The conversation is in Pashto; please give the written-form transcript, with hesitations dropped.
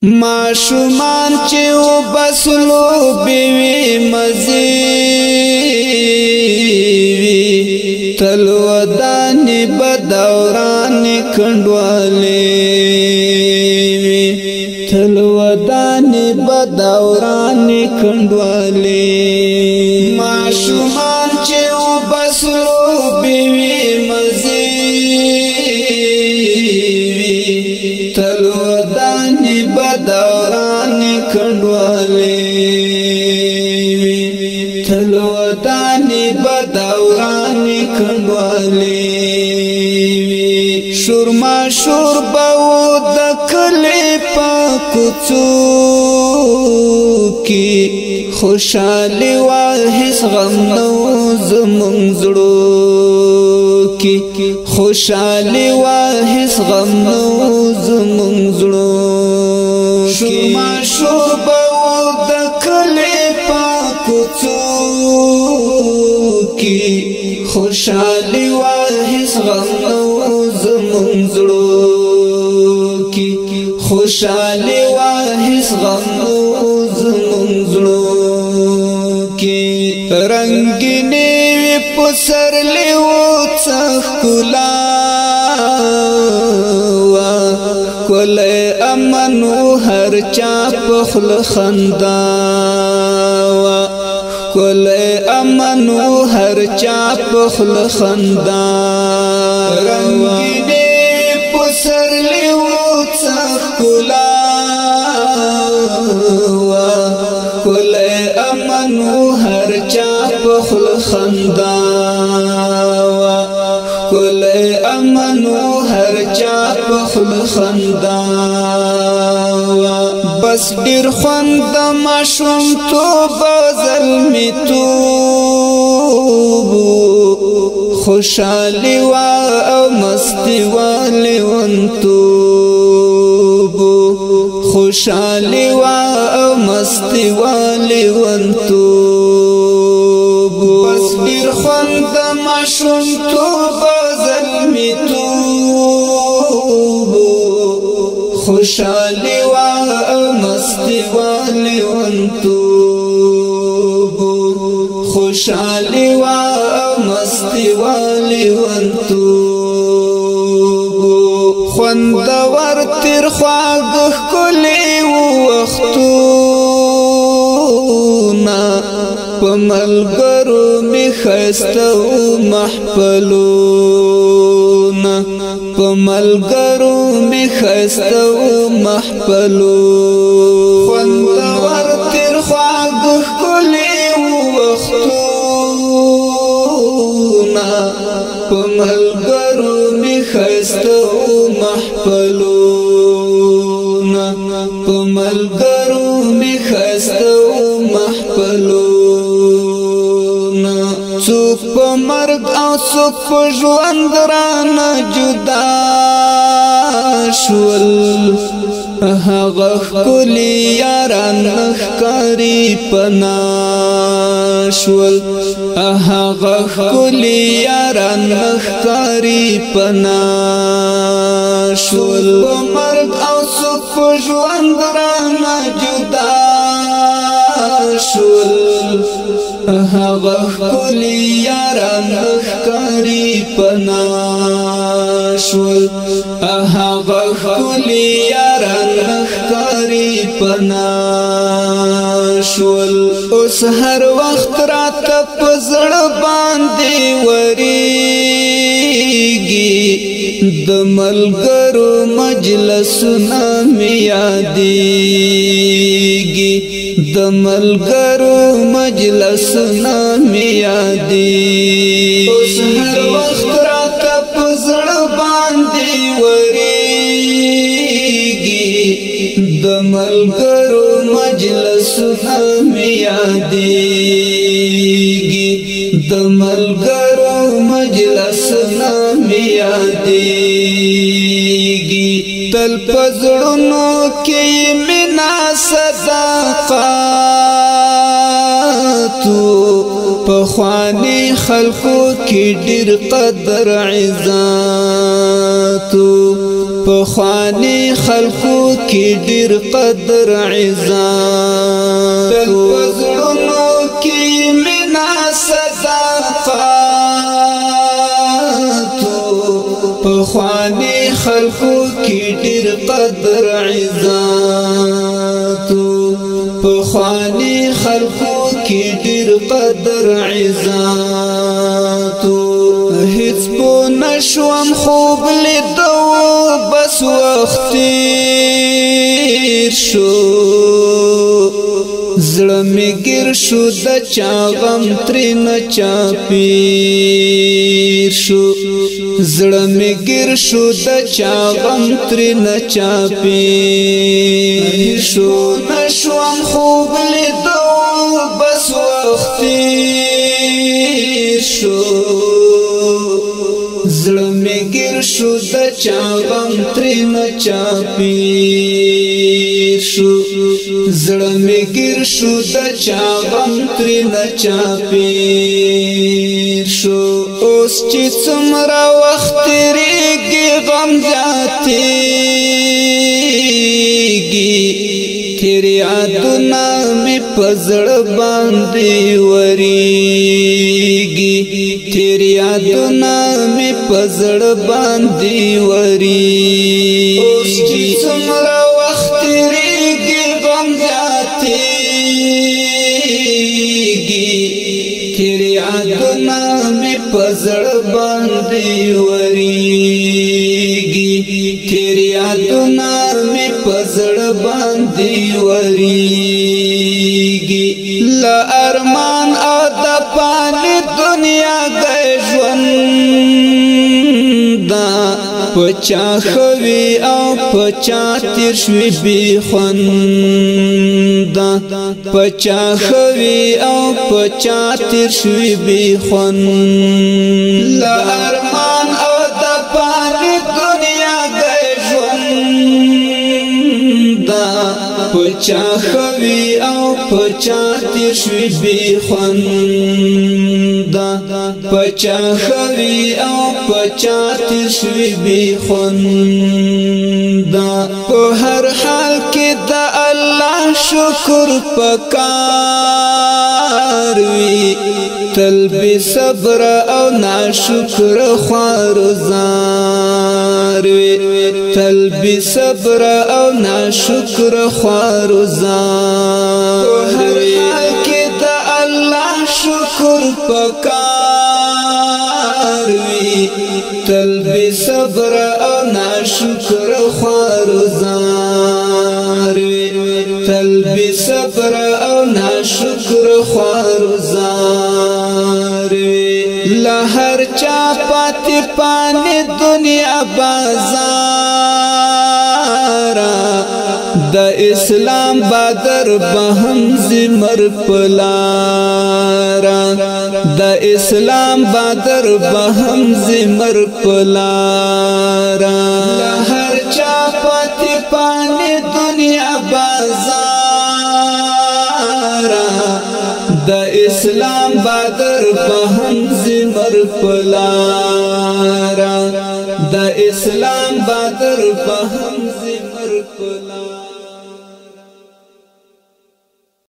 ماشومان چې وبسلو بیوی مزي وی، تلودانی بدوران کندوالې وی، تلودانی بدوران کندوالې. ماشومان چې وبسلو بیوی مزي وی، تلودانی بدوران کندوالې وی، تلودانی بدوران کندوالې وی. شورما شور بو د کلی په کوڅو کې، خوشالي وا هیڅ غم نو زمونږ زړو کې، خوشالي وا هیڅ غم نو زمونږ زړو. شورما شور بو د کلی په کوڅو کې، خوشالي وا هیڅ غم نو زمونږ زړو کې، خوشالي وا هیڅ غم نو زمونږ زړو کې. رنگینی وی پسرلی و څخکلا وا، کله امن هر چا په خل خندا وا، کله امن هر چا په خل خندا. رنگینی پسرلی و څخکلا وا، کله امن هر چا په خل خندا وا، کله امن هر چا په خل خندا وا. بس ډیر خوند ماشوم تو بزل توب، خوشالي وا او مستی والي ونتوب، خوشالي وا او مستی والي ونتوب. بس ډیر خوند ماشوم تو بزل توب، خوشالي وا او مستی والي ونتوب، خوشالي وا او مستی والي ونتوب. خوند ور تیر خواږ ښکلي وختونه، په ملګرو می ښایسته محفلونه، په ملګرو می ښایسته محفلونه. خوند ور تیر خواږ ښکلي وختونه، په ملګرو می ښایسته محفلونه، په ملګرو می ښایسته محفلونه. څوک په مرګ او څوک په ژوند رانه جدا شول، هغه ښکلي یاران ښکاري پنا شول، هغه ښکلي یاران ښکاري پنا شول. په مرګ او څوک په ژوند رانه جدا شول، هغه ښکلي یاران ښکاري پنا شول، هغه ښکلي یاران ښکاري پنا شول. اوس هر وخت راته په زړه باندې وریږي، د ملګرو مجلسونه مې یادېږي، د ملګرو مجلسونه مې یادېږي. اوس هر وخت راته په زړه باندې وریږي، د ملګرو مجلسونه مې یادېږي، د ملګرو مجلسونه مې یادېږي. تل په زړونو کې مینا صداقت، پخواني خلکو کې ډیر قدر عزت، پخواني خلکو کې ډیر قدر عزت، په زړونو کې مینا صداقت، پخواني خلکو کې ډیر قدر عزت، پخواني خلکو کې ډیر قدر عزت. هیڅ پو نشوم خوب لیدو، بس وخت تیر شو، زړه مې ګیر شو د چا غم ترې نه چا پیر شو، زړه مې ګیر شو د چا غم ترې نه چا پیر شو. نشوم خوب لیدو، بس وخت تیر شو، زړه مې ګیر شو د چا غم ترې نه چا پیر شو، زړه مې ګیر شو د چا غم ترې نه چا پیر شو. اوس چې څومره وخت تېرېږي غم زیاتېږي، تېر یادونه مې په زړه باندې ورېږي، تېر یادونه مې په زړه باندې ورېږي. اوس چې څومره وخت تېرېږي غم زیاتېږي، تېر یادونه مې په زړه باندې ورېږي، تېر یادونه مې په زړه باندې ورېږي. له ارمان او د پالې دنیا ګی ژوند دا، په چا ښه او په چا تېر شوي بې خونده، په چا ښه او په چا تېر شوي بې خونده. له ارمان او د پالې دنیا ګی ژوند دا، په چا ښه او په چا تېر شوي بې خونده، په چا ښه او په چا تېر شوي بې خونده. په هر حال کې د الله شکر پکار وي، تل بې صبر او ناشکر خوار زار وي، تل بې صبر او ناشکر خوار زار. په هر حال کې د الله شکر پکار وي، تل بې صبر او ناشکر خوار زار وي، تل بې صبر او ناشکر خوار زار وي. له هر چا پاتې پانې دنیا بازار، د اسلام بادر بهم زمر پلارا، د اسلام بادر بهم زمر پلارا. له هر چا پاتې پانې دنیا بازار، د اسلام بادر بهم زمر پلارا، د اسلام بادر بهم زمر پلارا.